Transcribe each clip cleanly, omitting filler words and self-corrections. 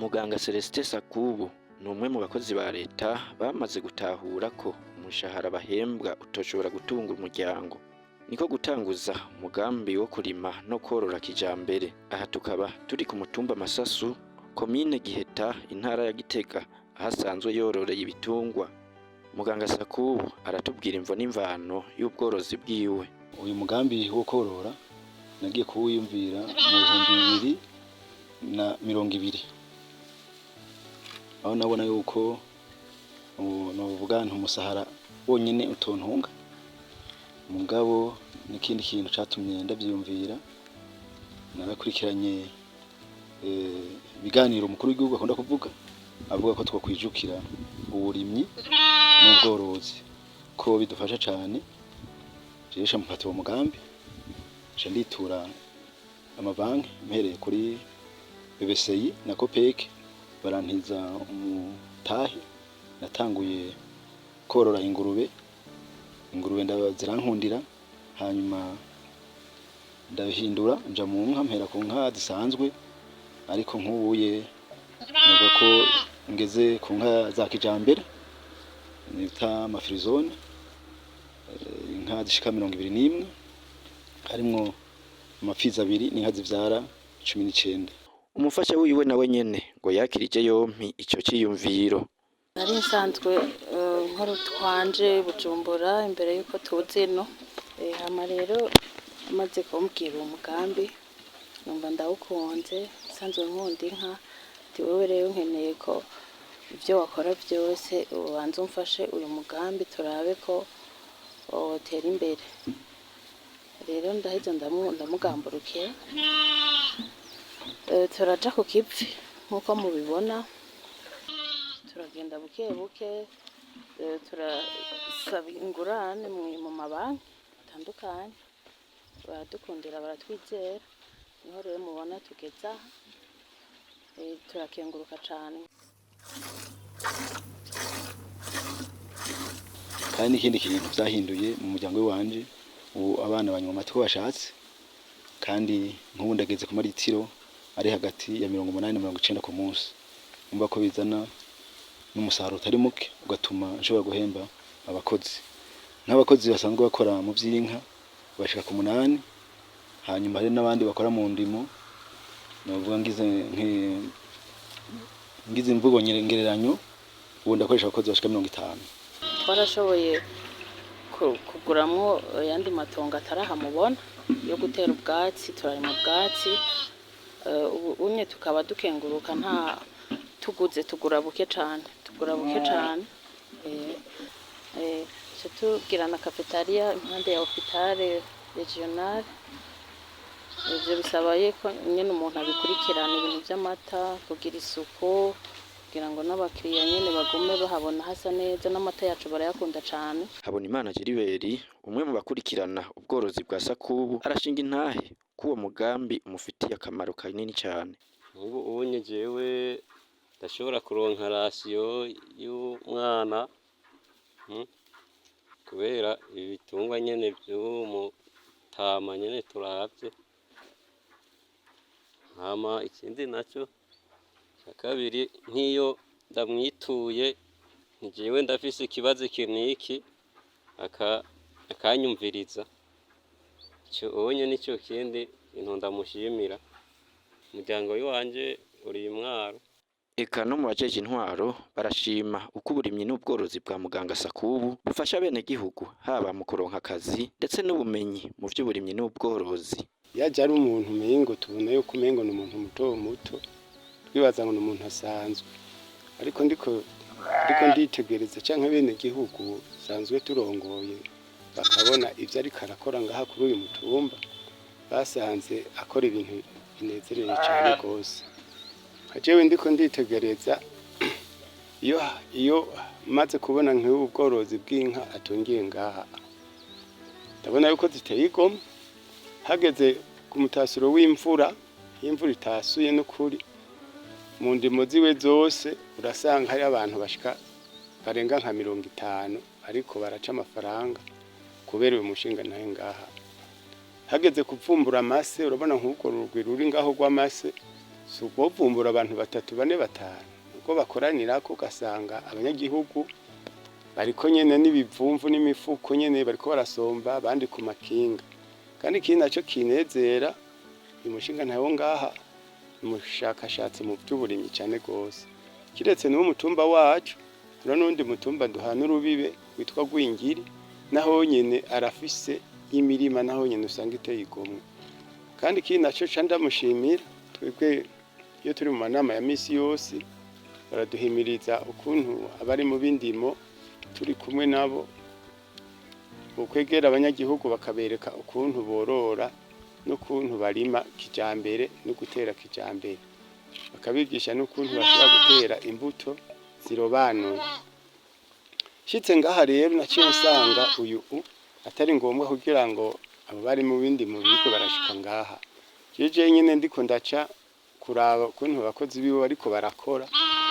Muganga Celestin Sakubu ni umwe mu bakozi ba leta bamaze gutahura ko umushahara bahembwa utoshobora gutunga umuryango, niko gutanguza umugambi wo kurima no korora kijambere. Aha tukaba turi ku mutumba Masasu, komine Giheta, intara ya Gitega, aho asanzwe yororeye ibitungwa. Muganga Sakubu aratubwira imvo n'imvano y'ubworozi bwiwe. Uyu mugambi wo korora nagiye kuwiyumvira mu 2020, aho nabona yuko novuga nti umusahara wonyene utontunga. Mugabo n'ikindi kintu catumye ndavyiyumvira, narakurikiranye ibiganiro umukuru w'igihugu akunda kuvuga, avuga ko twokwijukira uburimyi n'ubworozi ko bidufasha cane. Jewe nca mfata uwo mugambi, nca nditura amabanki mpereye kuri BBCI na COPEC, barantiza umutahe. Natanguye korora ingurube, ingurube zirankundira, hanyuma ndabihindura nja mu nka, mpera ku nka zisanzwe, ariko nk'ubuye novuga ko ngeze ku nka za kijambere bita amafirizone, inka zishika 21, harimwo amapfizi abiri n'inka zivyara 19. Umufasha wiwe nawe nyene ngo yakirije yompi ico ciyumviro. Nari nsanzwe nkora utwanje Bujumbura imbere yuko tuza ino. Hama rero amaze kumbwira uwo mugambi numva ndawukunze, nsanzwe nkunda inka, ati wewe rero nkeneye ko ivyo wakora vyose ubanza umfashe uyu mugambi turabe ko wotera imbere. Rero ndaheza ndamugamburukira, turaja ku kivi nk'uko mubibona, turagenda buke buke, turasaba ingurane mu mabanki atandukanye, baradukundira baratwizera, niho rero mubona tugeze aha, turakenguruka cane. Kandi n'ikindi kintu vyahinduye mu muryango w'iwanje, ubu abana banywa amata uko bashatse, kandi nk'ubu ndageze ku maritiro ari hagati ya 80 na 90 ku munsi. Urumva ko bizana n'umusaruro utari muke, ugatuma nshobora guhemba abakozi. Nk'abakozi basanzwe bakora mu vy'inka bashika ku 8, hanyuma hari n'abandi bakora mu ndimo, novuga ngize imvugo ngereranyo, ubu ndakoresha abakozi bashika 50. Twarashoboye kuguramwo ayandi matongo atari aha mubona yo gutera ubwatsi, turarima ubwatsi, ubu unye tukaba dukenguruka, nta tuguze tugura buke cane, tugura buke cane. Tuca tugira na cafetaria impande ya hôpital régional. Ivyo bisaba yuko nyene umuntu abikurikirana, ibintu vy'amata, kugira isuku, kugira ngo n'abakiriya nyene bagume bahabona hasa neza, n'amata yacu barayakunda cane. Habonimana Gilbert, umwe mu bakurikirana ubworozi bwa Sakubu, arashinga intahe ko uwo mugambi umufitiye akamaro kanini cane. Nk'ubu unye jewe ndashobora kuronka ration y'umwana, kubera ibi bitungwa nyene vy'uwo mutama nyene turavye. Hama ikindi naco ca kabiri, nk'iyo ndamwituye nti jewe ndafise ikibazo iki n'iki, akanyumviriza, ico onye nico kindi kintu ndamushimira. Umuryango wiwanje uri Imwaro. Eka no mu bajeje intwaro barashima uko uburimyi n'ubworozi bwa muganga Sakubu bufasha abenegihugu, haba mu kuronka akazi ndetse n'ubumenyi mu vy'uburimyi n'ubworozi. Yaje ari umuntu umengo tubona yuko umengo ni umuntu muto muto, twibaza ngo ni umuntu asanzwe, ariko ndiko nditegereza canke bene gihugu sanzwe turongoye bakabona ivyo ariko arakora ngaha kuri uyu mutumba, basanze akora ibintu binezereye cane gose. Jewe ndiko nditegereza, iyo maze kubona nk'ubu bworozi bw'inka atungiye ngaha, ndabona yuko ziteye igomwe. Hageze ku mutasuro w'imvura, iyo imvura itasuye n'ukuri mu ndimo ziwe zose urasanga hari abantu bashika barenga nka 50 ariko baraca amafaranga kubera uyu mushinga nawe ngaha. Hageze kuvumbura amase, urabona nk'urwo rugwi ruri ngaho rw'amase. Si uwovumbura abantu batatu, bane, batanu ubwo bakoranirako, ugasanga abanyagihugu bariko nyene n'ibivumvu n'imifuko nyene bariko barasomba, abandi ku makinga. Kandi ikindi naco kinezera, uyu mushinga ntawo ngaha ni umushakashatsi mu vy'uburimyi cane gose. Kiretse n'uwo mutumba wacu, hariho n'uwundi mutumba duhana urubibe witwa Gwingiri, naho nyene arafise imirima, naho nyene usanga iteye igomwe. Kandi ikindi naco ca ndamushimira, twebwe iyo turi mu manama ya misi yose baraduhimiriza ukuntu abari mu b'indimo turi kumwe nabo ukwegera abanyagihugu bakabereka ukuntu borora n'ukuntu barima kijambere no gutera kijambere, bakabigisha n'ukuntu bashobora gutera imbuto zirobanuye. Nshitse ngaha rero naciye nsanga uyu atari ngombwa kugira ngo abo bari mu bindi mu bigo barashika ngaha. Jeje nyene ndiko ndaca kuraba ukuntu abakozi biwe bariko barakora,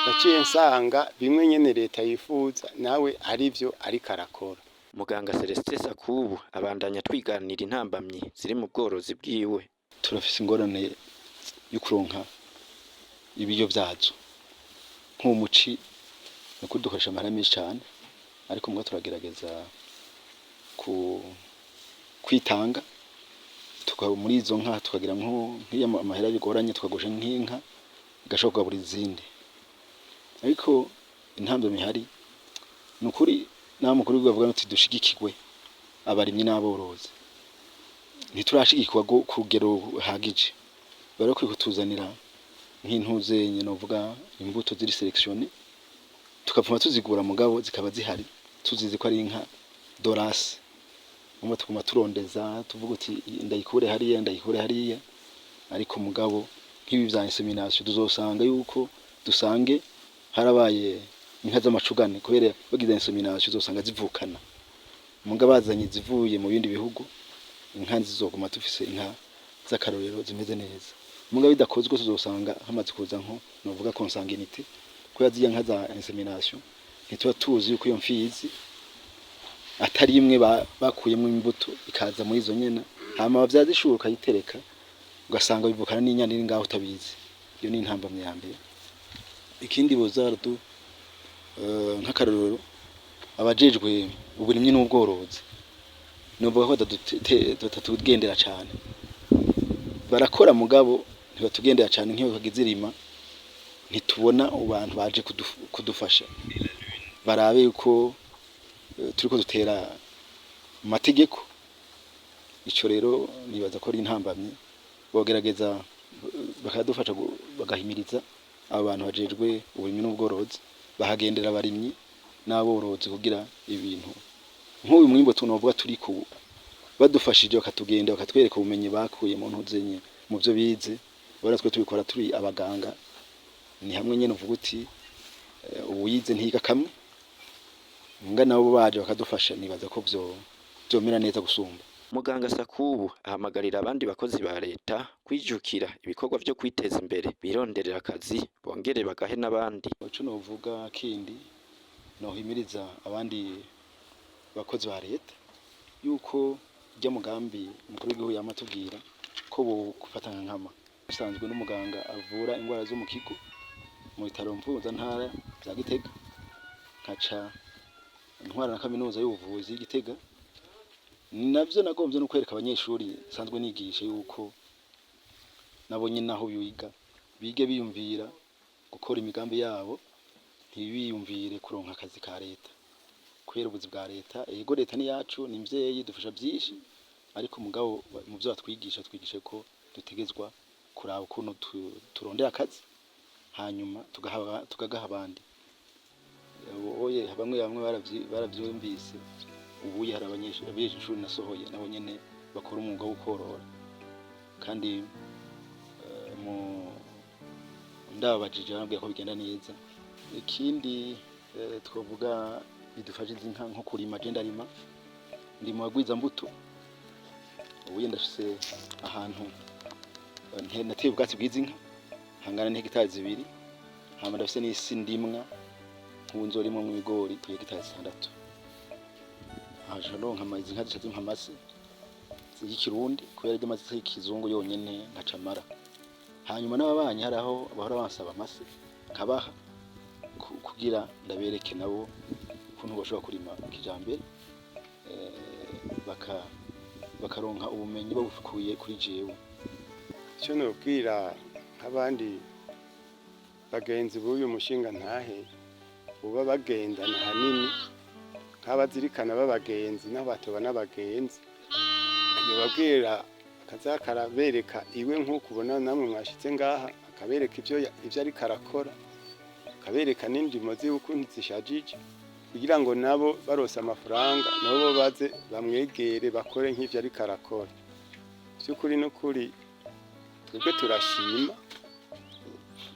naciye nsanga bimwe nyene leta yifuza nawe arivyo ariko arakora. Muganga Celestin Sakubu abandanya twiganira intambamyi ziri mu bworozi bwiwe. Turafise ingorane yo kuronka ibiryo vyazo nk'umuci, ni ukuri dukoresha amahera menshi cane, ariko mbwa turagerageza kwitanga tukaba muri izo nka, tukagira nk'iyo amahera bigoranye tukagusha nk'inka igashobora kugabura izindi. Ariko intambamyi ihari ni ukuri, naho umukuru w'igihugu avuga ati dushigikirwe abarimyi n'aborozi, ntiturashigikirwa ku rugero ruhagije. Bari bakwiye kutuzanira nk'intuzenye, novuga imbuto ziri sélectionnées, tukavuma tuzigura, mugabo zikaba zihari tuzizi ko ari inka dorasi. Umva, tuguma turondeza tuvuga uti ndayikure hariya, ndayikure hariya. Ariko mugabo nk'ibi vya insémination tuzosanga yuko dusange harabaye inka z'amacugane, kubera bagize insémination uzosanga zivukana. Muga bazanye zivuye mu bindi bihugu, inka zizoguma dufise inka z'akarorero zimeze neza. Muga bidakozwe tuzosanga hamaze kuza nko novuga consanguinité, kubera zirya nka za insémination ntituba tuzi yuko iyo mfizi atari imwe bakuyemwo imbuto ikaza muri izo nyena, hama bavyaza ishuri ukayitereka, ugasanga bivukana n'inyana iri ngaho utabizi. Iyo ni intambamyi ya mbere. Ikindi boza nk'akarorero abajejwe uburimyi n'ubworozi, novuga ko batatugendera cane. Barakora mugabo ntibatugendera cane. Nk'iyo hagize irima, ntitubona abantu baje kudufasha barabe yuko turiko dutera mu mategeko. Ico rero nibaza ko ari intambamyi. Bogerageza bakadufasha, bagahimiriza abo bantu bajejwe uburimyi n'ubworozi, bahagendera abarimyi n'aborozi kugira ibintu nk'uyu mwimbu tunovuga turi ku badufashije, bakatugenda bakatwereka ubumenyi bakuye mu ntuzenye mu byo bize. Ubona twe tubikora turi abaganga, ni hamwe nyene uvuga uti uwize ntiga kamwe mbwa, nabo baje bakadufasha, nibaza ko vyo vyomera neza gusumba. Muganga Sakubu ahamagarira abandi bakozi ba leta kwijukira ibikorwa vyo kwiteza imbere, bironderera akazi bongere bagahe n'abandi. Ico novuga kindi, nohimiriza abandi bakozi ba leta yuko urya mugambi umukuru w'igihugu yama atubwira ko bofata nka nkama. Usanzwe n'umuganga avura ingwara zo mu kigo mu bitaro mpuzantara vya Gitega, nkaca ntwara na kaminuza y'ubuvuzi y'Igitega. Navyo nagomvye no kwereka abanyeshuri nsanzwe nigisha yuko nabo nyene aho biga bige biyumvira gukora imigambi yabo, ntibiyumvire kuronka akazi ka leta kubera ubuzi bwa leta. Ego, leta ni yacu, ni mvyeyi, dufasha vyinshi, ariko mugabo mu vyo batwigisha, twigishe ko dutegezwa kuraba ukuntu turondera akazi, hanyuma tukagaha abandi. Oye, bamwe bamwe baravyumvise. Ubuye hari abanyeshuri nasohoye nabo nyene bakora umwuga wo korora, kandi mu ndababajije barambwira ko bigenda neza. Ikindi twovuga bidufasha izi nka nko kurima, je ndarima, ndi mu bagwiza mbuto. Ubuye ndafise ahantu nateye ubwatsi bw'izi nka hangana n'hegitari 2, hama ndafise n'isi ndimwa nk'ubu nzorimamwo ibigori ku hegitari 6. Haje ronka izi nka zica zimpa amase y'ikirundi, kubera iryo amase y'ikizungu yonyene ntaco amara. Hanyuma n'ababanyi hari aho bahora bansaba amase nkabaha kugira ndabereke nabo ukuntu bashobora kurima kijambere, bakaronka ubumenyi babukuye kuri jewe. Icyo nobwira nk'abandi bagenzi b'uyu mushinga ntahe uba bagendana hanini, nk'abazirikana b'abagenzi n'abatoba n'abagenzi, yobabwira akaza karabereka iwe nk'uko ubona namwe mwashitse ngaha, akabereka ivyo ariko arakora, akabereka n'indimo ziwe ukuntu zishajije, kugira ngo nabo barose amafaranga nabo baze bamwegere bakore nk'ivyo ariko arakora. Vy'ukuri n'ukuri twebwe turashima.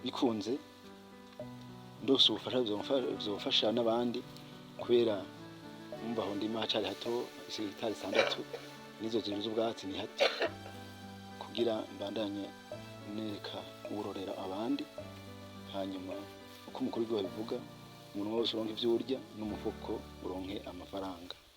Bikunze ndose ubufasha vyofasha n'abandi, kubera umva aho ndima hacari hato, hegitari 6 nizo zibiri z'ubwatsi ni hato, kugira mbandanye nereka uburorero abandi. Hanyuma uko umukuru w'igihugu abivuga, umuntu wose uronke ivyo urya n'umufuko uronke amafaranga.